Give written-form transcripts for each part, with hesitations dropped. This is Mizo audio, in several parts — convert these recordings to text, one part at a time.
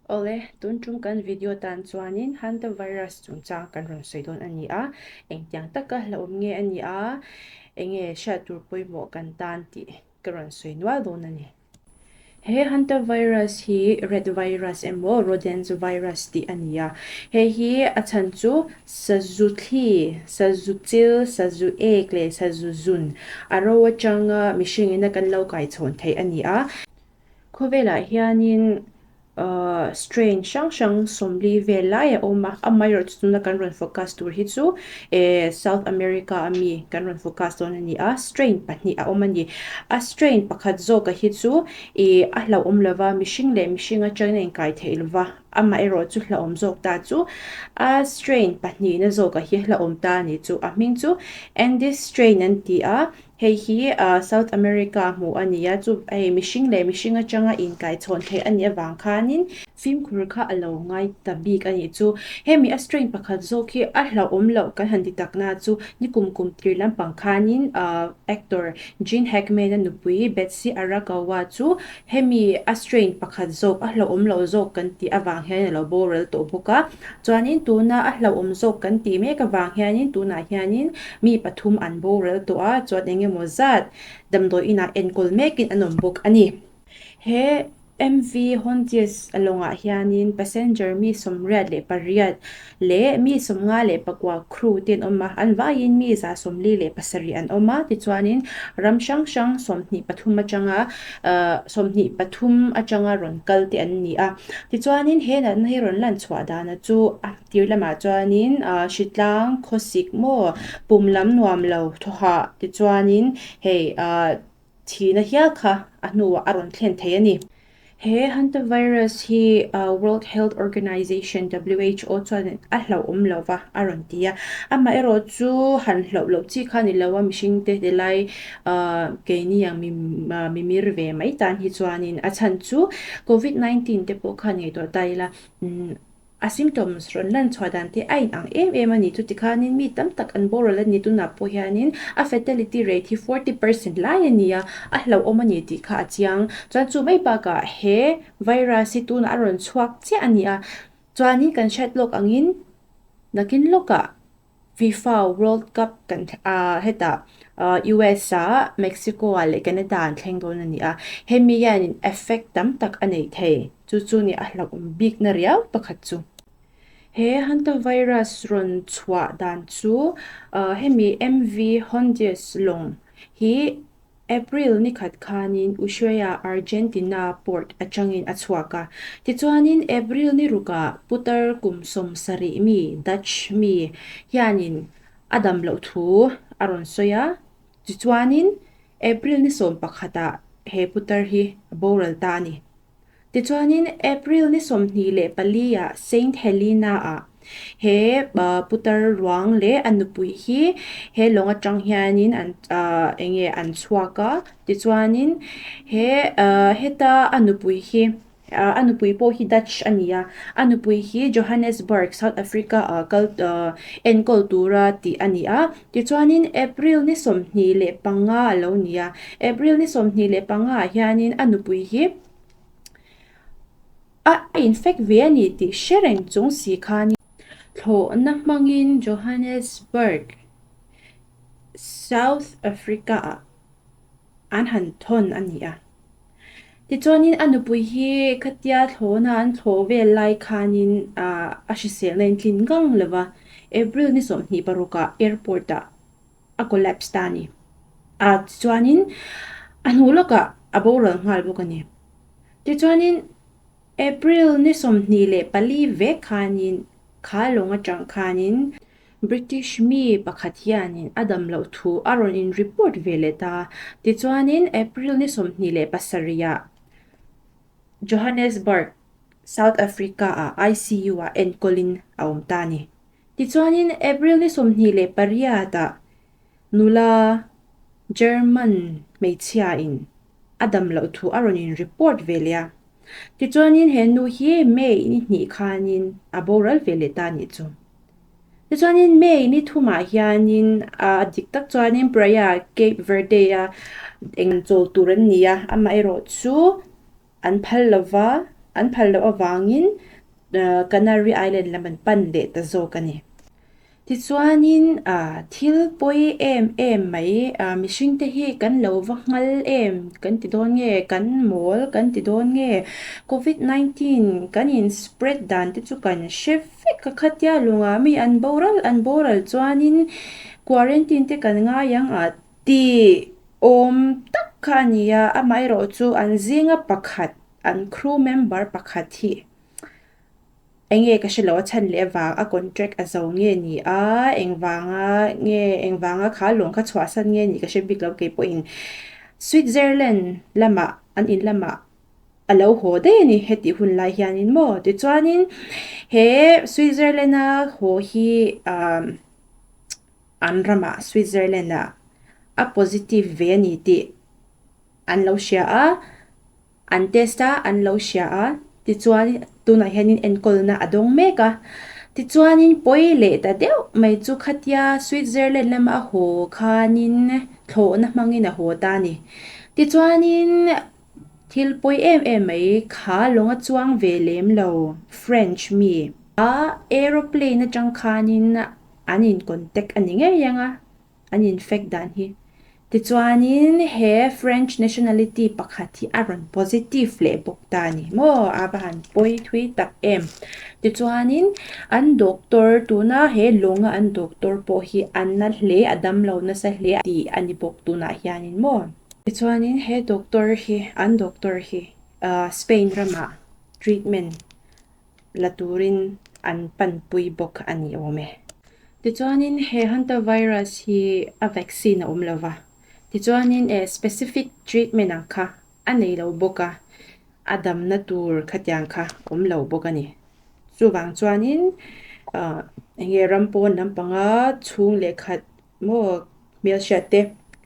Awle, tun tum kan video tan chuanin Hantavirus chungchang kan rawn sawi dawn a ni a, engtiang taka hlauhawm nge a ni a, enge hriat tur pawimawh kan tan tih ka rawn sawi nual dawn a ni. He Hantavirus hi rat virus emaw rodents virus tih a ni a, hei hi a chhan chu sazu thli, sazu chil, sazu ek leh sazu zun a ro atanga mihringin a kan lo kaichhawn theih a ni a. Khawvelah hianin strain hrang hrang 40 vel lai a awm a, amaherawhchu tuna kan rawn focus tur hi chu South America a mi kan rawn focus dawn a ni a, strain pahnih a awm a ni. A strain pakhat zawka hi chu ih a hlauhawm lova, mihring leh mihring atangin a inkai theih lova, amaherawhchu hlauhawm zawk ta chu a strain pahnihna zawka hi hlauhawm ta a ni chu. A hming chu Andes strain an ti a. Hei hi South America hmuh a ni a, chu hei mihring leh mihring atanga inkaichhawn theih a nih avang khanin fimkhur kha a lo ngai ta bik a nih chu. Hemi a strain pakhat zawk hi a hlauhawm loh kan han ti takna chu nikum kum tir lampang khanin actor Gene Hackman-a nupui Betsy Arakawa chu hemi a strain pakhat zawk a hlauhawm loh zawk kan tih avang hian a lo boral tawh bawk a. Chuanin tuna a hlauhawm zawk kan tih mek avang hianin tunah hianin mi pathum an boral tawh a, chuan eng emaw zat damdawi inah enkawl mekin an awm bawk a ni. He MV Hondius lawngah hianin passenger mi 88 leh mi 54 crew te an awm a, an vaiin mi 147 an awm a, tichuanin ram hrang hrang 23 atanga 23 atanga rawn kal te an ni a. Tichuanin he natna hi rawn lan chhuah dana chu a tir lamah chuanin hritlang khawsik maw pum lam nuam lo thawhah tichuanin hei thihna hial kha a hnuah a rawn thlen thei a ni. He hantavirus hi World Health Organization, WHO, chuan a hlauhawm lo va a rawn ti a, amaherawh chu han hlauh loh chi kha a ni lo a, mihringte tilai Keini ang mimir ve mai tan hi chuanin a chhan chu Covid 19 te pawh khan ngaihtuah ta ila a symptoms rawn lan chhuah dan te a inang em em a ni. Chuti khanin mi tam tak an boral a ni. Tunah pawh hianin a fatality rate hi 40% lai a ni a, a hlauhawm a ni tih kha a chiang. Chuan chu mai bakah he virus hi tunah a rawn chhuak chiah a ni a, chuanin kan hriat lawk angin nakin lawkah FIFA World Cup kan hetah US ah Mexico ah leh Canada an thleng dawn a ni a, hemi hianin effect tam tak a nei thei, chu chu nih a hlauhawm bikna riau pakhat chu. He hantavirus rawn chhuah dan chu hemi MV Hondius lawng hi April ni khat khanin Ushuaia, Argentina port atangin a chhuak a. Tichuanin April ni rukah putar kum 70 mi Dutch mi hianin a dam loh thu a rawn sawi a. Tichuanin April ni 11ah he putar hi a boral ta a ni. Tichuanin April ni 24 ah Saint Helena ah he putar ruang leh a nupui hi he lawng atang hianin an eng nge an chhuak a, tichuanin he heta a nupui hi a nupui pawh hi Dutch a ni a, a nupui hi Johannesburg, South Africa ah kal enkawl tura tih a ni a, tichuanin April ni 25 a lo ni a, April ni 25 ah hianin a nupui hi. A infect ve a ni tih hre reng chung si khan thlawhna hmangin Johannesburg, South Africa-ah an han thawn a ni a. Tichuanin a nupui hi khatia thlawhna an thlawh vel lai khanin a hriselna in tlin ngang lo va, April ni 26 ah airport-ah a collapse ta a ni. A tichuanin a hnu lawkah a boral nghal bawk a ni. Tichuanin April ni 24 vek khanin kha lawng atang khanin British mi pakhat hianin a dam loh thu a rawn in report ve leh ta. Tichuanin April ni 27 ah Johannesburg, South Africa ah ICU ah enkawlin a awm ta a ni. Tichuanin April ni 28 ah nula German hmeichhia-in a dam loh thu a rawn in report ve leh a. Tichuanin he nu hi May ni hnih khanin a boral ve leh ta a nih chu. Tichuanin May ni thumah hianin a dik tak chuanin Praia, Cape Verde-a eng chawl tur an ni a, amaherawhchu an phal lova an phal loh avangin Canary Island lam an pan leh ta zawk a ni. Tichuanin thil pawi em em mai mihringte hi kan lo va nghal em kan ti dawn nge, kan mawl kan ti dawn nge, Covid 19 kan in spread dan te chu kan hre vek a, khatia lungah mi an boral an boral chuanin quarantine te kan ngai ang a tih awm tak kha a ni a, amaherawhchu an zinga pakhat an crew member pakhat hi enge ka hre lo a chhan leh avang a contract a zo nge ni a, engvanga nge engvanga kha lawng kha chhuahsan nge ni ka hre bik lo keipawhin Switzerland lamah an in lamah a lo haw daih a ni hetih hun lai hianin maw tichuanin he Switzerland a haw hi ah an ramah Switzerland ah a positive ve a ni tih an lo hria a. An test a, an lo hria a, tichuan tunah hianin enkawlna a dawng mek a. Tichuanin pawi leh ta deuh mai chu khatia Switzerland lama a haw khanin thlawhna hmangin a haw ta a ni. Tichuanin thil pawi em em mai kha lawnga chuang ve lem lo French mi a aeroplane atang khanin an in contact a ni ngei ang a. an infect dan hi. Tichuanin he French nationality pakhat hi a rawn positive leh bawk ta a ni maw? A va han pawi thui tak em. Tichuanin an doctor tuna he lawnga an doctor pawh hi a na hle, a damlo nasa hle tih a ni bawk tunah hianin maw? Tichuanin he doctor hi, an doctor hi Spain ramah treatment la turin an panpui bawk a ni awm e. Tichuanin he hantavirus hi a vaccine a awm lo va, tichuanin e specific treatment ang kha a nei lo bawk a, a damna tur khatiang kha awm lo bawk a ni. Chuvang chuanin enge ram pawn lampanga chhung leh khat Maw hmelhriat te,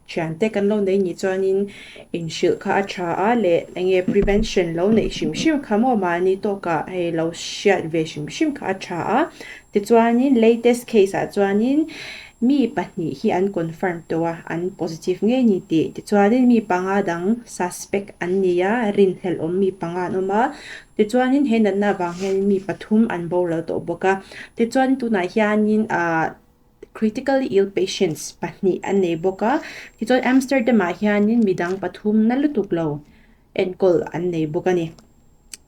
thian te kan lo nei nih chuanin inhrilh kha a tha a leh enge prevention lo neih hrim hrim kha maw mahni tawkah hei lo hriat ve hrim hrim kha a tha a. Tichuanin latest case ah chuanin mi pahnih hi an confirm tawh a, an positive ngei ni tih. Tichuanin mi panga dang suspect an ni a, rinhlelh awm mi panga an awm a. Tichuanin he natna avang hianin mi pathum an boral tawh bawk a. Tichuan tunah hianin ah Critically ill patients pahnih an nei bawk a, tichuan Amsterdam ah hianin midang pathum na lutuk lo enkawl an nei bawk a ni.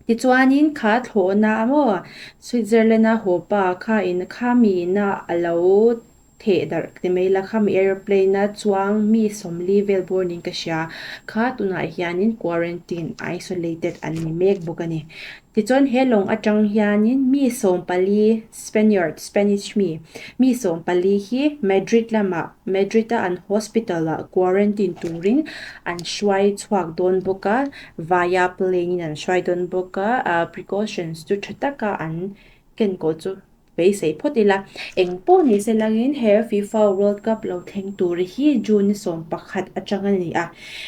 Tichuanin kha thlawhna maw Switzerland a haw pa kha in kha mi ina a lo theh darh ti mai la kha mi aeroplane a chuang mi 40 vel bawr niin ka hria kha tunah hianin quarantine isolated an ni mek bawk a ni. Tichuan he lawng atang hianin mi 14 Spaniard, Spanish mi, mi 14 hi Madrid lamah, Madrid-a an hospital-ah quarantine turin an hruai chhuak dawn bawk a, via plane-in an hruai dawn bawk a, precautions chu tha taka an kenkawl chu Beisei phawt ila, eng pawh ni se langin he FIFA World Cup lo thleng tur hi June ni 11 atang a ni a.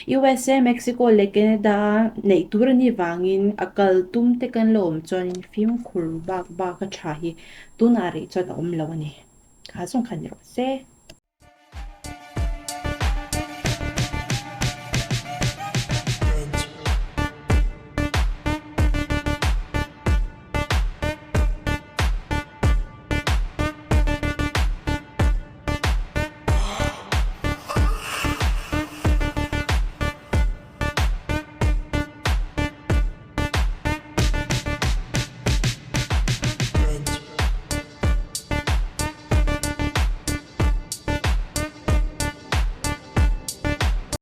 USA, Mexico leh Canada a neih tur a nih vangin a kal tum te kan lo awm chuanin fimkhur bak bak a tha hi tunah rih chuan a awm lo a ni. Kha zawng kha ni rawh se.